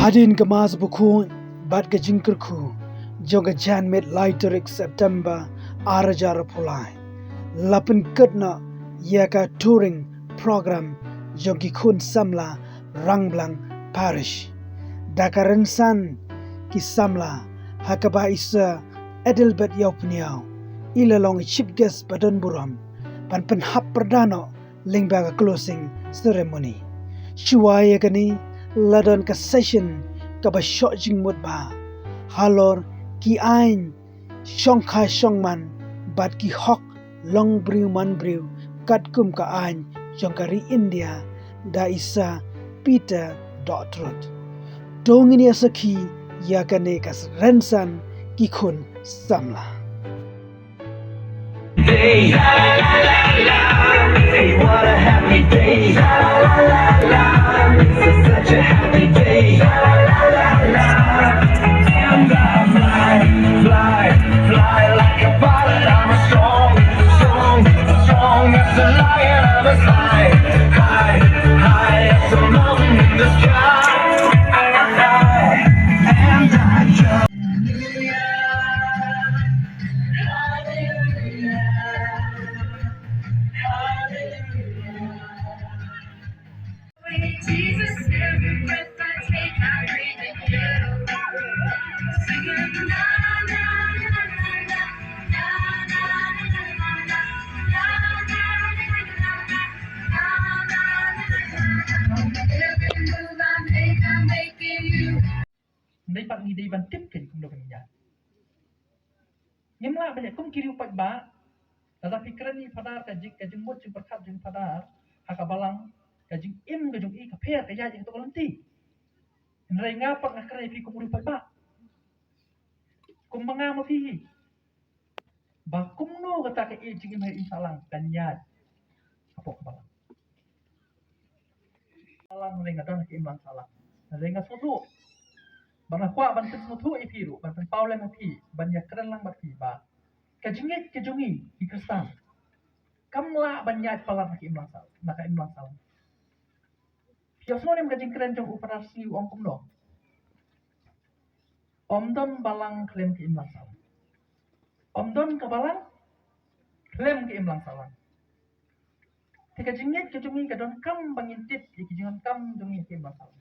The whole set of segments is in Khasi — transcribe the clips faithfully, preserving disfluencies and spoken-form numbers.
Hadien ka Mass Bakhuid bad ka jingkyrkhu jong ka janmiet lai tarik September ar hajar arphew lai, la pynkut noh ïa ka touring program jong ki khun samla Rangblang Parish. Da ka rynsan ki samla ha kaba i Sir Adelbert Ïawphniaw i la long i chief guest ba don burom ban pynhap pyrda noh lyngba ka closing ceremony. Shuwa ïa kane la don ka session kaba shoh jingmut bha halor ki aiñ shongkha shongman bad ki hok long briew man briew katkum ka aiñ jong ka ri India da i Sir Peter Dotrut. To ngin ïa sakhi ïa kane ka rynsan ki khun samla. Day, la, la, la, la, la. Hey, what a happy day. La, la, la, la, la. This is such a happy day. La, la, la, la, la. And I fly, fly, fly like a bird. I'm strong, strong, strong as the lion of the sky. High, high as the mountain in the sky. And I jump. Dei pat ngi dei ban tip kein kumno ban ïaid. Ngim lah ban ïaid kum ki riew paidbah. Lada phi kren ïa i Phadar ka jing, ka jingmut jingpyrkhat jong i Phadar ha ka balang, ka jingim ka jong i ka pher ka ïaid ïa kato ka lynti. Hynrei nga pat nga kren ïa phi kum u riew paidbah. Kum ma nga ma phi hi. Ba kumno kata ka ïeit jingim ha i sahlang kan ïaid hapoh ka balang. Sahlang, hynrei nga don ha ka imlang sahlang. Hynrei nga sngewthuh. Ba nga kwah ban pynsngewthuh ïa phi ruh, ban pynpaw lem ïa phi, ban ïakren lang bad phi ba ka jingngeit ka jong ngi ki Khristan kam lah ban ïaid palat na ka imlang sahlang, na ka imlang sahlang. Phi ïohsngew ne em ka jingkren jong u Phadar Sngi u ong kumno? Ym don balang khlem ka imlang sahlang. Ym don ka balang khlem ka imlang sahlang. Te ka jingngeit ka jong ngi ka donkam ba ngin tip ïa ki jingdonkam jong ngi ha ka imlang sahlang.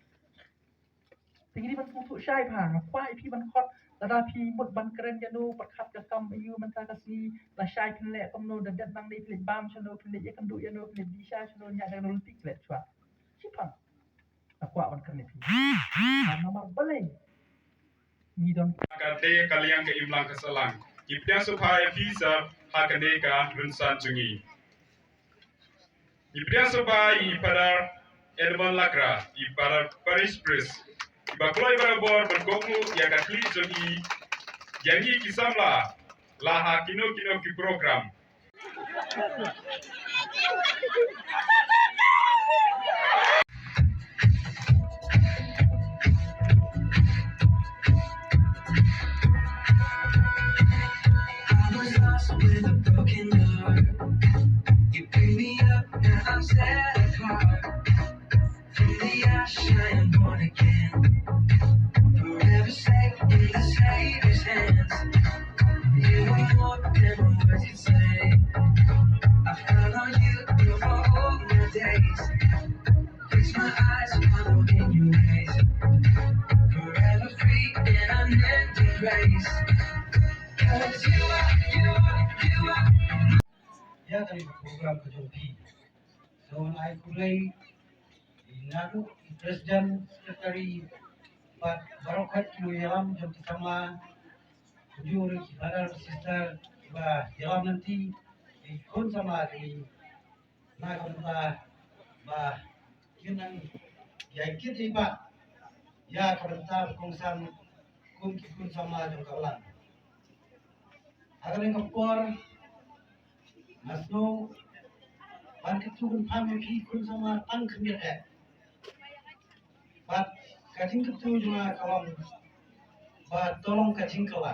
Te ngi dei ban sngewthuh shai bha, nga kwah ïa phi ban khot, lada phi mut ban kren ïano, pyrkhat ka kam aïu mynta ka sngi, lashai phin leh kumno, da dep nangne phin leit bam shano, phin leit ïakynduh ïano, phin leit bishar shano, ñiah da kano lynti phi leh shuwa. Shipang. Nga kwah ban kren ïa phi. Namar balei ngi don. Ka dei ka liang ka imlang ka sahlang. Ngi pdiang sngewbha ïa phi Sir ha kane ka rynsan jong ngi. Ngi pdiang sngewbha ïa i Phadar Edmund Lakra, i Phadar Parish Priest, iba kloi barabor ban kohnguh ïa ka khlieh jong i ïa ngi ki samla la ha kino kino ki program. I was lost with a broken heart. You pick me up, now I'm set apart. From the ash, I am born again. Forever safe in the Savior's hands. You are more than words can say. I follow you through all my days. Fix my eyes, follow in your ways. Forever free in unending grace. 'Cause you are, you are, you are. Ïa kane ka program ka jong phi. Sa wan ai khublei ïa naduh i president, secretary bad baroh kawei ki nongïalam jong ki samla, kumjuh ruh ki brother sister kiba ïalam lynti, ki khun samla ki na ka bynta ba kin nang ïai kit ïai bat ïa ka bynta ba kongsan kum ki khun samla jong ka balang. Ha kane ka por nga sngew ban kyntu kynpham ïa phi khun samla tang khyndiat eh. Bad ka jingkyntu jong nga ka long ba to long ka jingkylla.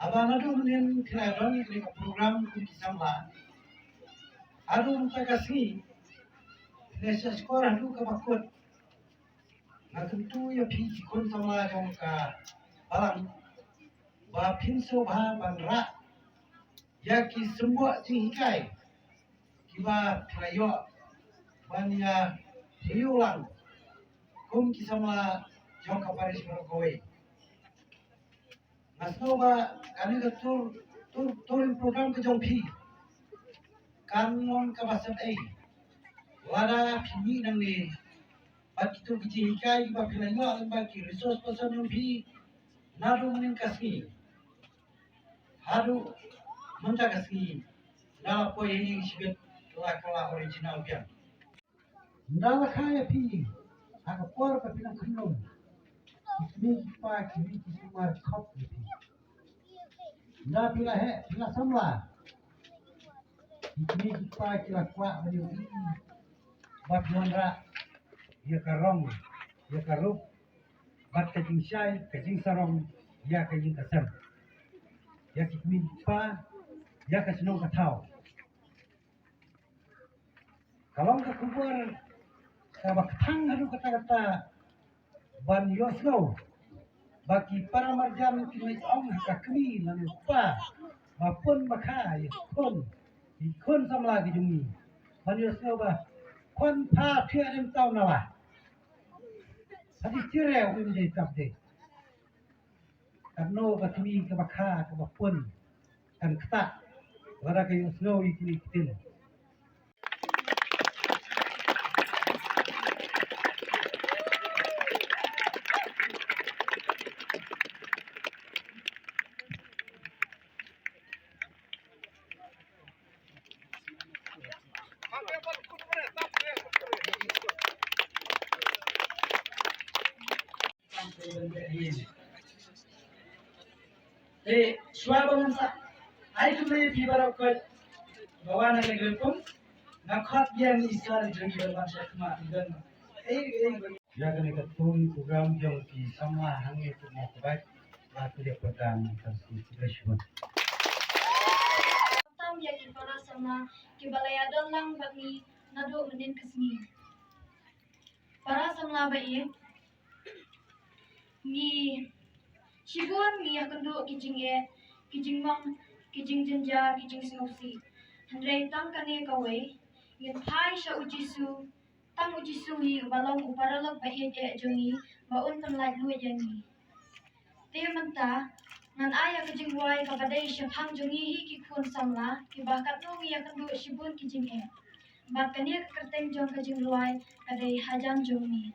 Haba naduh mynhynnin phi la don ïa kane ka program kum ki samla, haduh mynta ka sngi phi la shah shkor haduh kaba kut. Nga kyntu ïa phi ki khun samla jong ka balang ba phin sngewbha ban rah ïa ki symboh jinghikai kiba phi la ïoh ban ïa ïoh lang kum ki samla jong ka parish baroh kawei. Nga sngew ba kane ka tour, tour, touring program ka jong phi kan long kaba sep ei lada phi mih nangne bad kito ki jinghikai kiba phi la ïoh lyngba ki resource person jong phi naduh mynnin ka sngi haduh mynta ka sngi. Nga la poi ha ïing shibit la kylla original biang. Nda la kha ïa phi ha ka por ba phi nang khyndew, ki kmie ki kpa ki ri ki sumar khop ïa phi. Nda phi la heh phi la samla, ki kmie ki kpa ki la kwah ban ïohi ba phi wanrah ïa ka rong ïa ka rup bad ka jingshai ka jingsarong ïa ka ïing ka sem, ïa ki kmie ki kpa, ïa ka shnong ka thaw. Ka long ka khubor kaba kthang haduh katta katta ban ïohsngew ba ki para marjan ki leit ong ha ka kmie lane u kpa ba pun ba kha ïa ki khun, ki khun samla ki jong ngi, ban ïohsngew ba khun pha phi rim taw na la. Hadien jyrë um dei tap dei. Katno ka kmie kaba kha kaba pun kan ktah lada ka ïohsngew ïa kine ki ktien. Te shuwa ba ngan sa ai khublei ïa phi baroh koit ba wan ha ka jingïakhun, nga khot biang ïa i Sir Jong Iban ban sha khmat. Iban ei ei. Ïa kane ka touring program jong ki samla hangne tu mo kbai la tu ïa program ka selection. Tam ïa ki para samla kiba la ïadon lang bad ngi naduh mynnin ka sngi. Para samla ba ïeit, ngi shibun ngi ïakynduh ki jingeh, ki jingmong, ki jingjynjar, ki jingsngewsih. Hynrei tang kane kawei, ngin phai sha u Jisu, tang u Jisu hi uba long u paralok ba ïeit eh jong ngi, ba un pynlait luid ïa ngi. Te mynta ngan ai ïa ka jingrwai kaba dei shaphang jong ngi hi ki khun samla kiba katno ngi ïakynduh shibun ki jingeh. Bad kane ka kyrteng jong ka jingrwai ka dei Hajan Jong Ngi.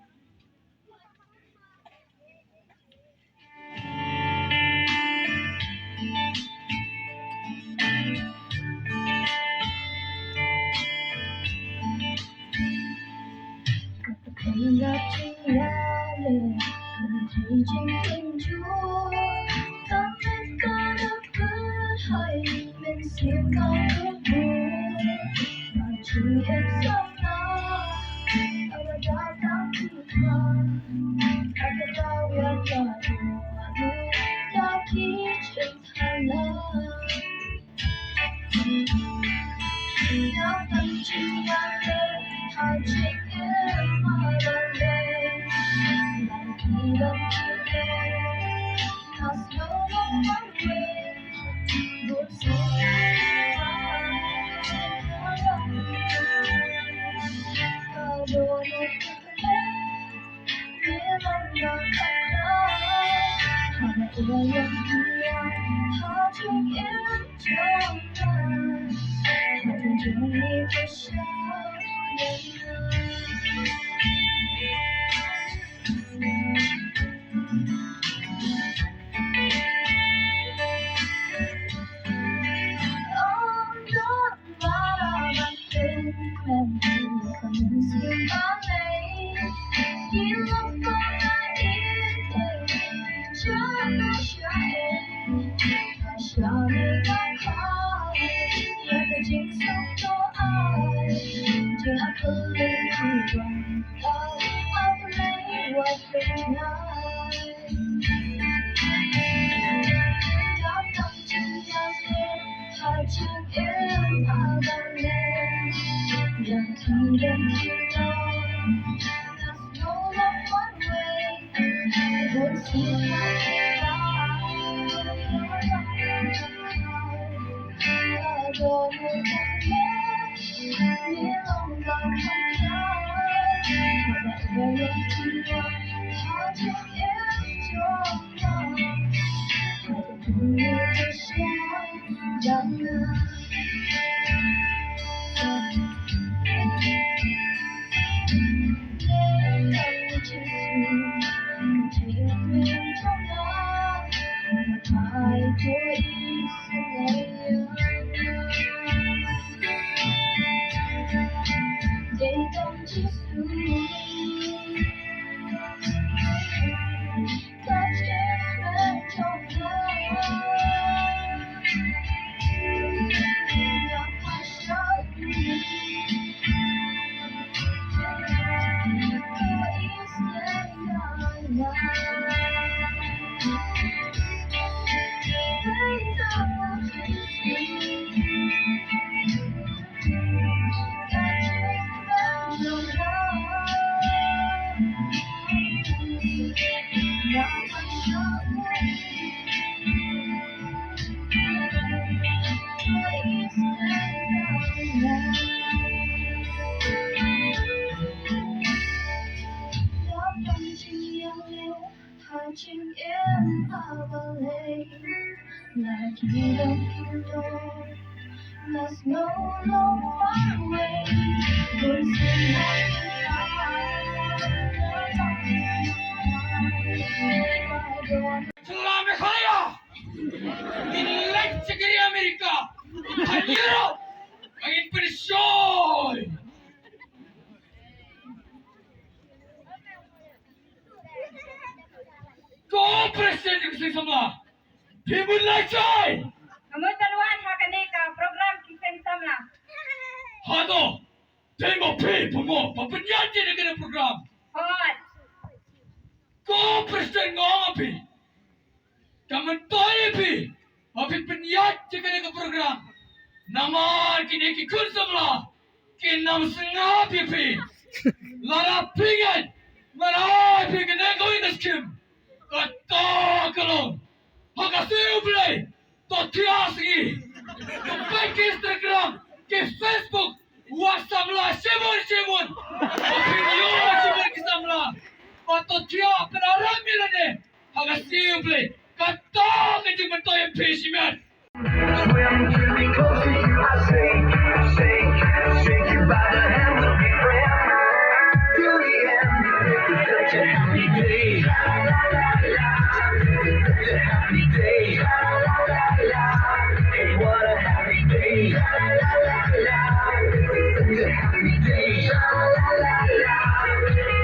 Shala Meghalaya! Ngin leit sha ka ri Amerika! Ha Europe! Ngin pynshoi! Ko President jong ki seng samla, phi mut lashai. Nga mut ban wan ha kane ka program ki seng samla. Hato, dei mo phi, phi mo, ba pynïaid ïa kane ka program? Hooid. Ko President, nga ong ïa phi, ka myntoi ïa phi ba phin pynïaid ïa kane ka program. Namar kine ki khun samla kin ym sngap ïa phi. Lada phi ngeit, nga ai phi kane kawei ka skim. Kato ka long. Ha ka sngi U Blei, to thiah sngi. To peit ki Instagram, ki Facebook, wat samla shibun shibun. Wat phi ïoh shibun ki samla. Wat to thiah pynarap ïa lade. Ha ka sngi U Blei, kato ka jingmyntoi ïa phi shimet. Swim to me closer, you are safe, safe, shake you by the hand, we'll be friends till the end. This is such a happy day. La, la, la, la. This is such a happy day. La, la, la, la. Hey, what a happy day. La, la, la, la. This is such a happy day. La, la, la, la.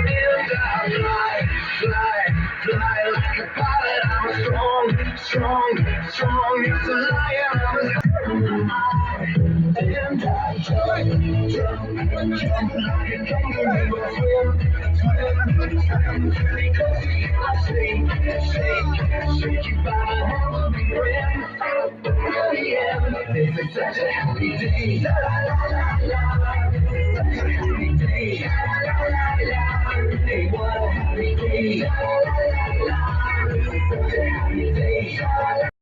Feel the fly, fly, fly like a pilot. I'm a strong, strong, strong. It's a lion. I'm a and I jump, jump, jump like a kangaroo. I swim, swim, swim. Because I shake, shake, shake you by the hand, we'll be friends. This is such a happy day. La, la, la, la, la. This is such a happy day. La, la, la, la, la. Hey, what a happy day. La, la, la, la, la. This is such a happy day. La, la, la.